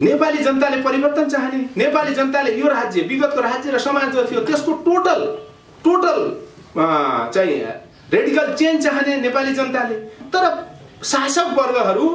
नेपाली जनताले परिवर्तन चाहने, नेपाली जनताले यो राज्य विगतको राज्य र समाज जो थियो त्यसको टोटल चाहिँ रेडिकल चेन्ज चाहने नेपाली जनताले। तर शासक वर्गहरू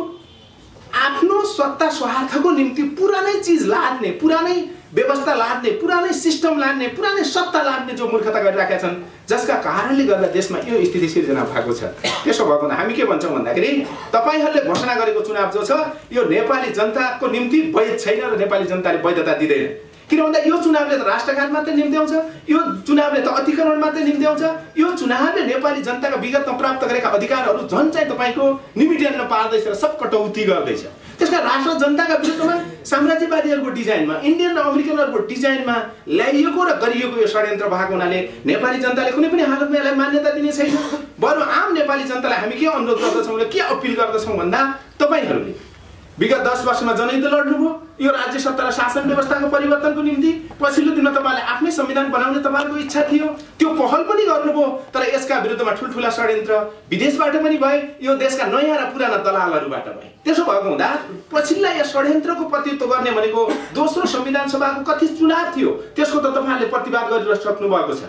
आफ्नो सत्ता स्वार्थको निम्ति पुरानै चीज लाद्ने, पुरानै व्यवस्था लाद्ने, पुरानै सिस्टम लाद्ने, पुरानै सत्ता लाद्ने जो मूर्खता गरिराखेका छन्, जसका कारणले गर्दा देशमा यो स्थिति सिर्जना भएको छ। त्यसो भएको हुँदा हामी के भन्छौँ भन्दाखेरि तपाईहरूले घोषणा गरेको चुनाव जो छ यो नेपाली जनताको निम्ति वैध छैन र नेपाली जनताले वैधता दिँदैन। किन भन्दा यो चुनावले त राष्ट्रघात मात्रै निम्त्याउँछ, यो चुनावले त अतिक्रमण मात्रै निम्त्याउँछ, यो चुनावले नेपाली जनताका विगतमा प्राप्त गरेका अधिकारहरू झन् चाहिँ तपाईको निमिट्याउन पार्दैछ र सब कटौती गर्दैछ। त्यसकारण राष्ट्र जनताका विरुद्धमा साम्राज्यवादीहरूको डिजाइनमा, इन्डियन र अमेरिकनहरूको डिजाइनमा ल्याइएको र गरिएको यो षड्यन्त्र भएको हुनाले नेपाली जनताले कुनै पनि हालतमा यसलाई मान्यता दिने छैन। बरु आम नेपाली जनतालाई हामी के अनुरोध गर्दछौँ र के अपिल गर्दछौँ भन्दा तपाईहरूले विगत 10 वर्षमा जनयुद्ध लड्नुभयो यो राज्य सत्ता र शासन व्यवस्थाको परिवर्तनको निम्ति। पछिल्लो दिनमा तपाईँले आफ्नै संविधान बनाउने तपाईँको इच्छा थियो, त्यो पहल पनि गर्नुभयो, तर यसका विरुद्धमा ठुलठुला षड्यन्त्र विदेशबाट पनि भए, यो देशका नयाँ र पुराना दलालहरूबाट भए। त्यसो भएको हुँदा पछिल्ला यस षड्यन्त्रको प्रतित्व गर्ने भनेको दोस्रो संविधान सभाको कथित चुनाव थियो, त्यसको त तपाईँहरूले प्रतिवाद गरिसक्नु भएको छ।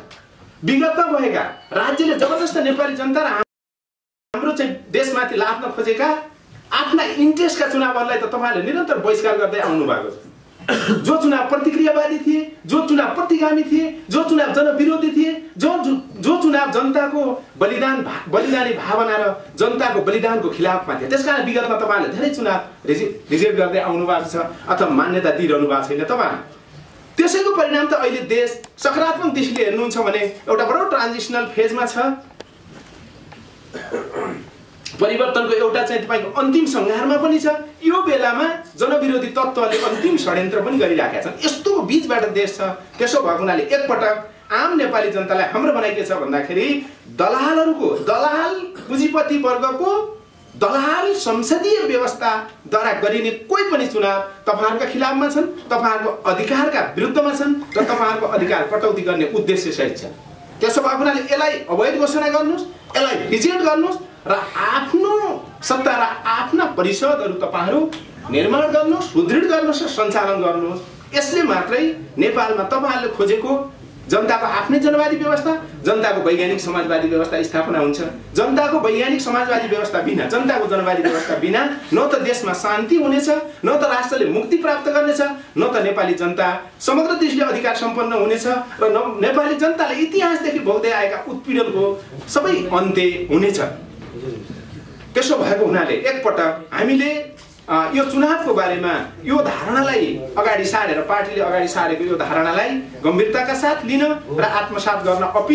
विगतमा भएका राज्यले जबरजस्त नेपाली जनता र हाम्रो चाहिँ देशमाथि लाद्न खोजेका आफ्ना इन्ट्रेस्टका चुनावहरूलाई त तपाईहरूले निरन्तर बहिष्कार गर्दै आउनु भएको छ। जो चुनाव प्रतिक्रियावादी थिए, जो चुनाव प्रतिगामी थिए, जो चुनाव जनविरोधी थिए, जो चुनाव जनताको बलिदानी भावना र जनताको बलिदानको खिलाफमा थिए, त्यसकारण विगतमा तपाईहरूले धेरै चुनाव रिजेक्ट गर्दै आउनु भएको छ अथवा मान्यता दिइरहनु भएको छैन तपाईहरु। त्यसैको परिणाम त अहिले देश सकारात्मक दृष्टिले हेर्नुहुन्छ भने एउटा बडो ट्रान्जिसनल फेजमा छ, परिवर्तनको एउटा चाहिँ तपाईको अन्तिम संहारमा पनि छ। यो बेलामा जनविरोधी तत्त्वले अन्तिम षड्यन्त्र पनि गरिराखेका छन्। यस्तो बीचबाट देश छ। त्यसो भएको हुनाले एकपटक आम नेपाली जनतालाई हाम्रो भनाइ के छ भन्दाखेरि दलाल पुँजीपति वर्गको दलाल संसदीय व्यवस्थाद्वारा गरिने कोही पनि चुनाव तपाईहरुका खिलाफमा छन्, तपाईहरुको अधिकारका विरुद्धमा छन् र तपाईहरुको अधिकार कटौती गर्ने उद्देश्य सहित छ। त्यसो भएको हुनाले यसलाई अवैध घोषणा गर्नुस्, यसलाई रिजेक्ट गर्नुस् र आफ्नो सत्ता र आफ्ना परिषदहरू तपाईहरु निर्माण गर्नुस्, सुदृढ गर्नुस् र सञ्चालन गर्नुस्। यसले मात्रै नेपालमा तपाईहरुले खोजेको जनताको आफ्नै जनवादी व्यवस्था, जनताको वैज्ञानिक समाजवादी व्यवस्था स्थापना हुन्छ। जनताको वैज्ञानिक समाजवादी व्यवस्था बिना, जनताको जनवादी व्यवस्था बिना न त देशमा शान्ति हुनेछ, न त राष्ट्रले मुक्ति प्राप्त गर्नेछ, न त नेपाली जनता समग्र दृष्टिले अधिकार सम्पन्न हुनेछ र नेपाली जनताले इतिहासदेखि भोग्दै आएका उत्पीडनको सबै अन्त्य हुनेछ। त्यसो भएको हुनाले एकपटक हामीले यो चुनावको बारेमा यो धारणालाई अगाडि सारेर, पार्टीले अगाडि सारेको यो धारणालाई गम्भीरताका साथ लिन र आत्मसात गर्न